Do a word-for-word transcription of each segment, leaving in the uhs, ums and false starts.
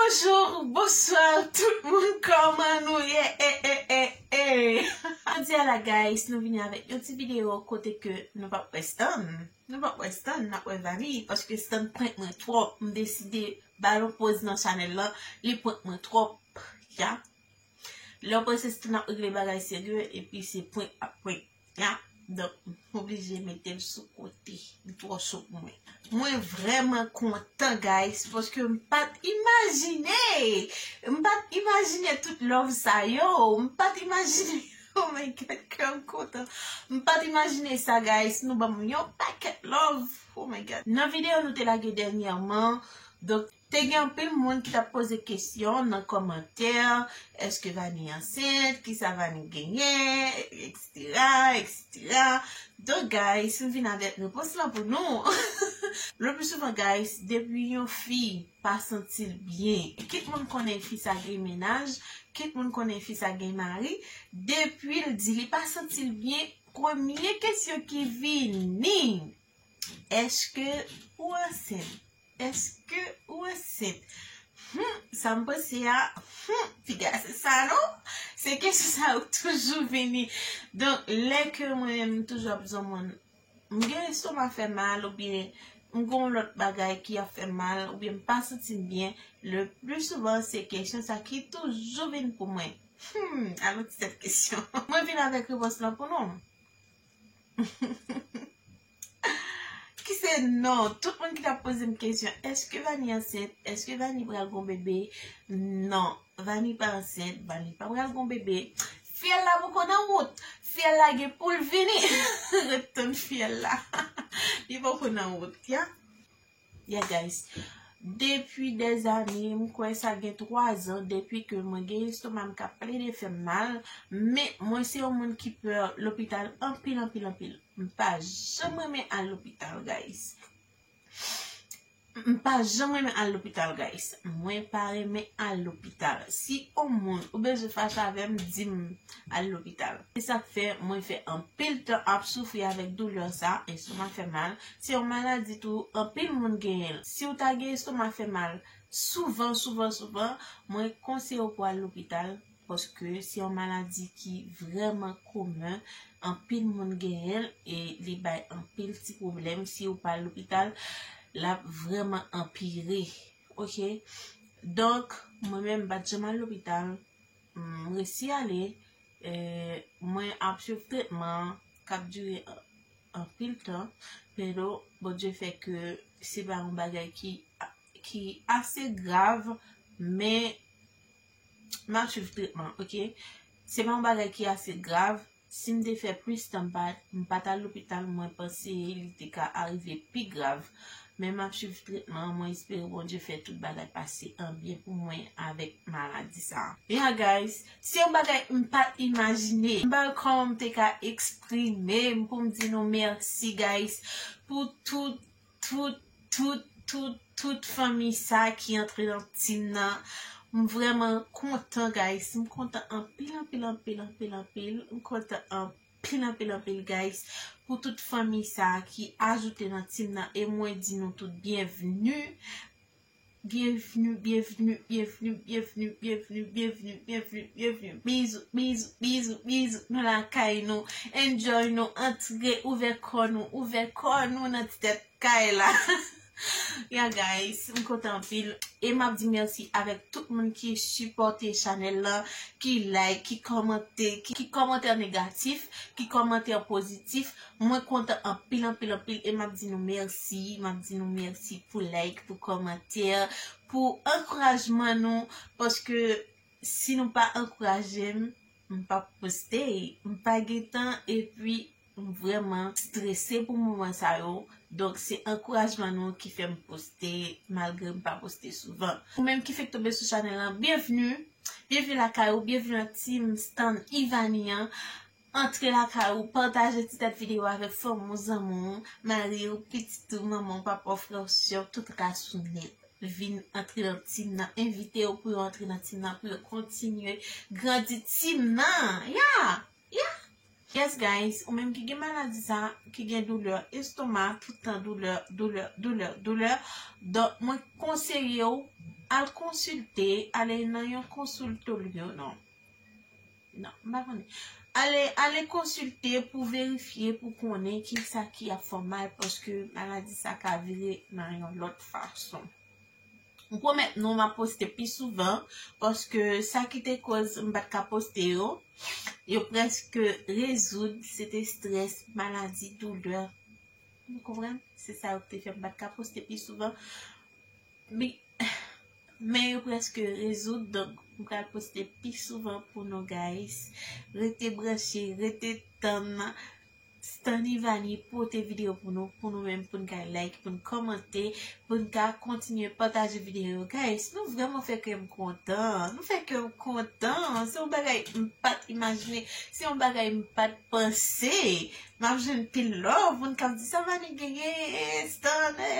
Bonjou, bonswa tout moun, kòman nou ye? E, e, e, e. Jodi a la, guys, nou vini avèk yon ti videyo kote ke nou p ap wè Stan. Nou p ap wè Stan, n ap wè Vani, paske Stan prank mwen twòp. M deside ba l yon poz nan chanèl lan, li prank mwen twòp. Ya. Lè w panse Stan ap regle bagay serye, epi se prank ap prank. Ya. Donk, m oblije mete l sou kote. Li twò cho pou mwen. Mwen vrèman kontan, guys, paske m pa t imajine. M pa t imajine tout love sa yo. M pa t imajine. Oh my God, kè m kontan. M pa t imajine sa, guys. Nou ban m yon pakèt love. Oh my God. Nan videyo nou te lage dènyèman, donk, te gen anpil moun ki t ap poze kesyon nan kòmantè, èske Vani ansent, kisa Vani genyen, etsetera, etsetera. Donk, guys, m vin avèk repons lan pou nou. Le pli souvan, guys, depi yon fi pa santi l byen, kit moun konnen fi sa gen mennaj, kit moun konnen fi sa gen mari, depi l di li pa santi l byen, premye kesyon ki vini, èske ou ansent? Èske ou ansent? Hmm, sa m panse a, hmm, piga se sa non? Se kesyon sa yo toujou vini. Donk, lè ke mwen menm m toujou ap di yon moun, m gen estoma fè mal, oubyen m gen yon lòt bagay ki ap fè mal, oubyen m pa santi m byen, le pli souvan se kesyon sa ki toujou vin pou mwen. Hmm, alò ti tèt kesyon. Mwen vin avèk repons lan pou nou. Ki se non. Tout moun ki t ap poze m kesyon, èske Vani ansent? Èske Vani pral gon bebe? Non, Vani pa ansent, Vani pa pral gon bebe. Fyèl la poko nan wout. Fyèl la gen pou l vini. Retounen fyèl la. Li poko nan wout, ya. Yeah, guys. Depi dèzane, m kwè sa gen twa zan, depi ke mwen gen estoma m k ap plede fè m mal, men mwen se yon moun ki pè lopital anpil, anpil, anpil. M pa janm renmen al lopital, guys. M pa janm renmen al lopital, guys. Mwen pa renmen al lopital. Si yon moun ou bezwen fache avè m, di m al lopital. Se sa k fè mwen fè anpil tan ap soufri avèk doulè sa, estoma fè mal. Se yon maladi tou, anpil moun genyen l. Si w ta gen estoma fè mal souvan, souvan, souvan, mwen konseye w pou al lopital, paske se yon maladi ki vrèman komen. Anpil moun genyen l e li bay anpil ti pwoblèm. Si w pa al lopital, l ap vrèman anpire. Oke? Donk, mwen menm, m pa t janm al lopital. M resi ale, eh, mwen ap swiv tretman k ap dire an-, anpil tan, pero Bondye fè ke se pa yon bagay ki, ki ase grav, men m ap swiv tretman, oke? Se pa yon bagay ki ase grav. Si m te fè plis tan, m pa, m pa t al lopital, mwen panse li te ka arive pi grav. Men m ap swiv tretman, mwen espere Bondye fè tout bagay pase an byen pou mwen avèk maladi sa a. Yeah, guys, se yon bagay m pa t imajine. M pa wè kòman m te ka eksprime m pou m di nou mèsi, guys, pou tout, tout, tout, tout, tout fanmi sa ki antre nan team nan. M vrèman kontan, guys. M kontan anpil, anpil, anpil, anpil, anpil. M kontan anpil, anpil, anpil, guys, pou tout fanmi sa ki ajoute nan team nan. E mwen di nou tout byenvni. Byenvni, byenvni, byenvni, byenvni, byenvni, byenvni, byenvni, byenvni. Bizou, bizou, bizou, bizou. Nou lakay nou. Enjoy nou. Antre, ouvè kò nou. Ouvè kò nou nan ti tèt kay la. Yeah, guys, m kontan anpil. E m ap di mèsi avèk tout moun ki sipòte chanèl la, ki like, ki kòmante, ki, ki kòmantè negatif, ki kòmantè pozitif. Mwen kontan anpil, anpil, anpil. E m ap di nou mèsi. M ap di nou mèsi pou like, pou kòmantè, pou ankourajman nou. Paske si nou pa ankouraje m, m p ap poste. M pa gen tan, epi m vrèman strese pou moman sa yo. Donk, se ankourajman nou ki fè m poste, malgre m pa poste souvan. Ou menm ki fèk tonbe sou chanèl lan, byenvni. Byenvni lakay ou, byenvni nan team Stan Ivany an. Antre lakay ou, pataje ti tèt videyo avèk fanmi w, zanmi w, mari w, pitit ou, manman w, papa w, frè w, sè w, tout ras ou nèt. Vin antre nan team nan, envite yo pou yo antre nan team nan, pou yo kontinye grandi team nan. Yeah! Yeah! Yes, guys, ou menm ki gen maladi sa, ki gen doulè estoma, tout tan doulè, doulè, doulè, doulè. Donk, mwen konseye w Al konsilte, ale nan yon konsiltolyo, non. Non, m pa konnen. Ale, ale konsilte pou verifye, pou konnen ki sa ki ap fè w mal, paske maladi sa ka vire nan yon lòt fason. M pwomèt nou m ap poste pi souvan, paske sa ki te koz m pa t ka poste yo, yo prèske rezoud, se te estrès, maladi, doulè. Ou konprann? Se sa yo ki te fè m pa t ka poste pi souvan. Men, men yo prèske rezoud, donk m pral poste pi souvan pou nou, guys. Rete branche, rete tann Stanny Vanny pote videyo pou nou, pou nou menm, pou n ka like, pou n kòmante, pou n ka kontinye pataje videyo yo. Guys, nou vrèman fè kè m kontan. Nou fè kè m kontan. Se yon bagay m pa t imajine. Se yon bagay m pa t panse. M ap jwenn pil love. Moun k ap di, "Sa Vanny genyen, Stanny."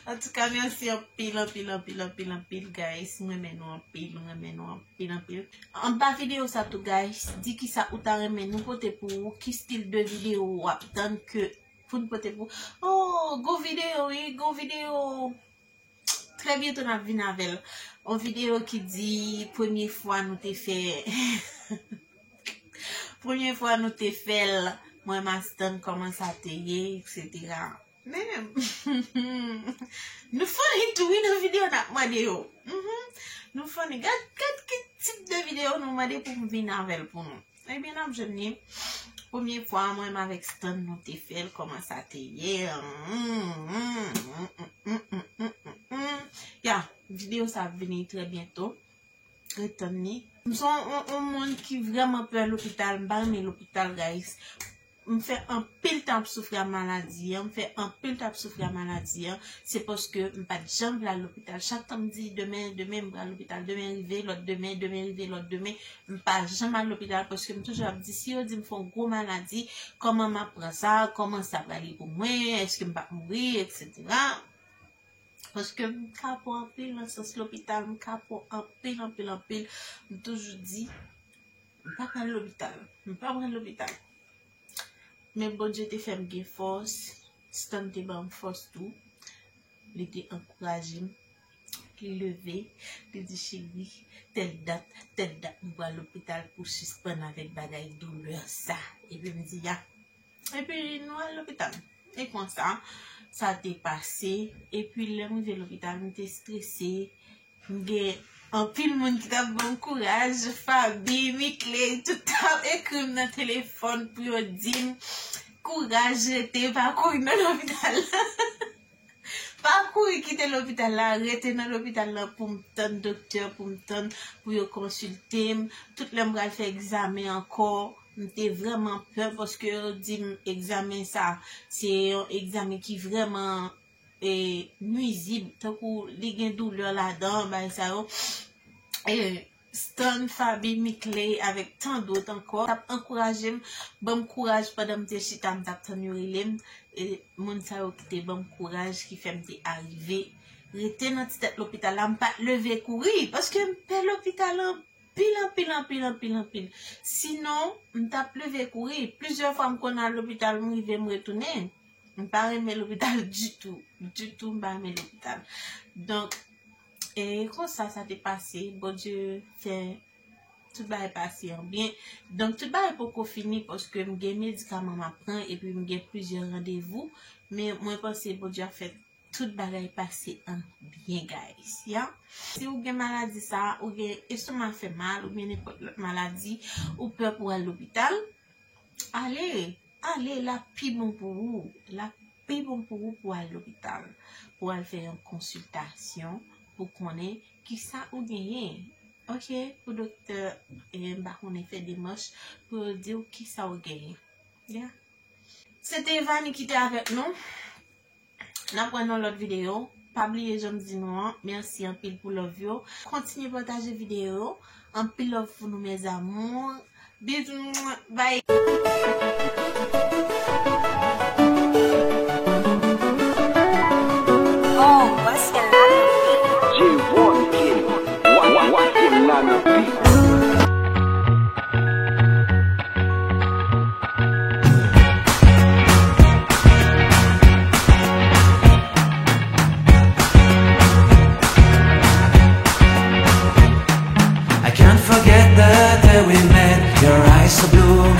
Antouka, mèsi anpil, anpil, anpil, anpil, anpil, guys. M renmen nou anpil, m renmen nou anpil, anpil. Anba videyo sa tou, guys, di kisa ou ta renmen nou pote pou ou, ki stil de videyo w ap tann ke pou n pote pou ou. Oh, gon videyo, wi, gon videyo. Trè byento n ap vin avè l. Yon videyo ki di premye fwa nou te fè, premye fwa nou te fè l, mwen m a Stanny, kòman sa te ye, etsetera. Men, nou funny tou, wi, nan videyo n ap mande yo. Mhm. Nou funny. Gad, gad ki tip de videyo nou mande pou m vin avè l pou nou. Ebyen, n ap jwenn li. Premye fwa, mwen menm avèk Stanny, nou te fè l, kòman sa te ye. Ya, videyo sa ap vini trè byento. Ret tann li. M se yon, yon, yon moun ki vrèman pè lopital. M pa renmen lopital, guys. M fè anpil tan ap soufri a maladi an. M fè anpil tan ap soufri a maladi an. Se paske m pa t janm vle al lopital. Chak tan m di, "Demen, demen, m pral lopital." Demen rive, lòt demen, demen rive, lòt demen. M pa janm al lopital paske m toujou ap di, si yo di m fè yon gwo maladi, kòman m ap pran sa? Kòman sa pral ye pou mwen? Èske m p ap mouri? Etsetera. Paske m kapon anpil nan sans lopital, m kapon anpil, anpil, anpil. M toujou di, m pa pral lopital. M pa pral lopital. Men Bondye te fè m gen fòs, Stanny te ban m fòs tou. Li te ankouraje m. Li leve, li di, "Cheri, tèl dat, tèl dat, nou pral lopital pou sispann avèk bagay doulè sa." Epi m di, "Ya." Epi nou al lopital. E konsa, sa te pase. Epi lè m rive lopital, m te estrese. M gen anpil moun ki t ap ban m kouraj. Faby, Mickley, tout t ap ekri m nan telefòn pou yo di m, "Kouraj, rete, pa kouri nan lopital." Pa kouri kite lopital la, rete nan lopital la pou m tann doktè, pou m tann, pou yo konsilte m. Tout lè m pral fè egzamen ankò, m te vrèman pè paske yo di m egzamen sa, se yon egzamen ki vrèman, e, nwizib, tankou li gen doulè ladan, bagay sa yo. E, Stanny, Faby, Mickley, avèk tan dòt ankò, t ap ankouraje m, ban m kouraj pandan m te chita, m t ap tann yo rele m. E moun sa yo ki te ban m kouraj, ki fè m te arive rete nan ti tèt lopital la. M pa t leve kouri, paske m pè lopital anpil, anpil, anpil, anpil, anpil. Sinon, m t ap leve kouri. Plizyè fwa m konn al lopital, m rive, m retounen. M pa renmen lopital ditou. Ditou, m pa renmen lopital. Donk, e konsa sa te pase. Bondye fè tout bagay pase an byen. Donk, tout bagay poko fini paske m gen medikaman m ap pran epi m gen plizyè randevou. Men mwen panse Bondye ap fè tout bagay pase an byen, guys. Ya. Si ou gen maladi sa, ou gen estomak fè mal, oubyen nenpòt lòt maladi, ou pè pou al lopital, ale. Ale, l ap pi bon pou ou. L ap pi bon pou ou pou al lopital. Pou al fè yon konsiltasyon, pou konnen kisa ou genyen. Ok? Pou doktè, e, m pa konnen, fè demach pou yo di w kisa ou genyen. Ya. Se te Evanie ki te avèk nou. N ap wè nan lòt videyo. Pa bliye jan m di nou an. Mèsi anpil pou love yo. Kontinye pataje videyo yo. Anpil love pou nou, mes amours. Bizou. Bye. Oh, what's the matter? J one K. Wa, wa, wa, ke la nan beat. The day we met, your eyes so blue.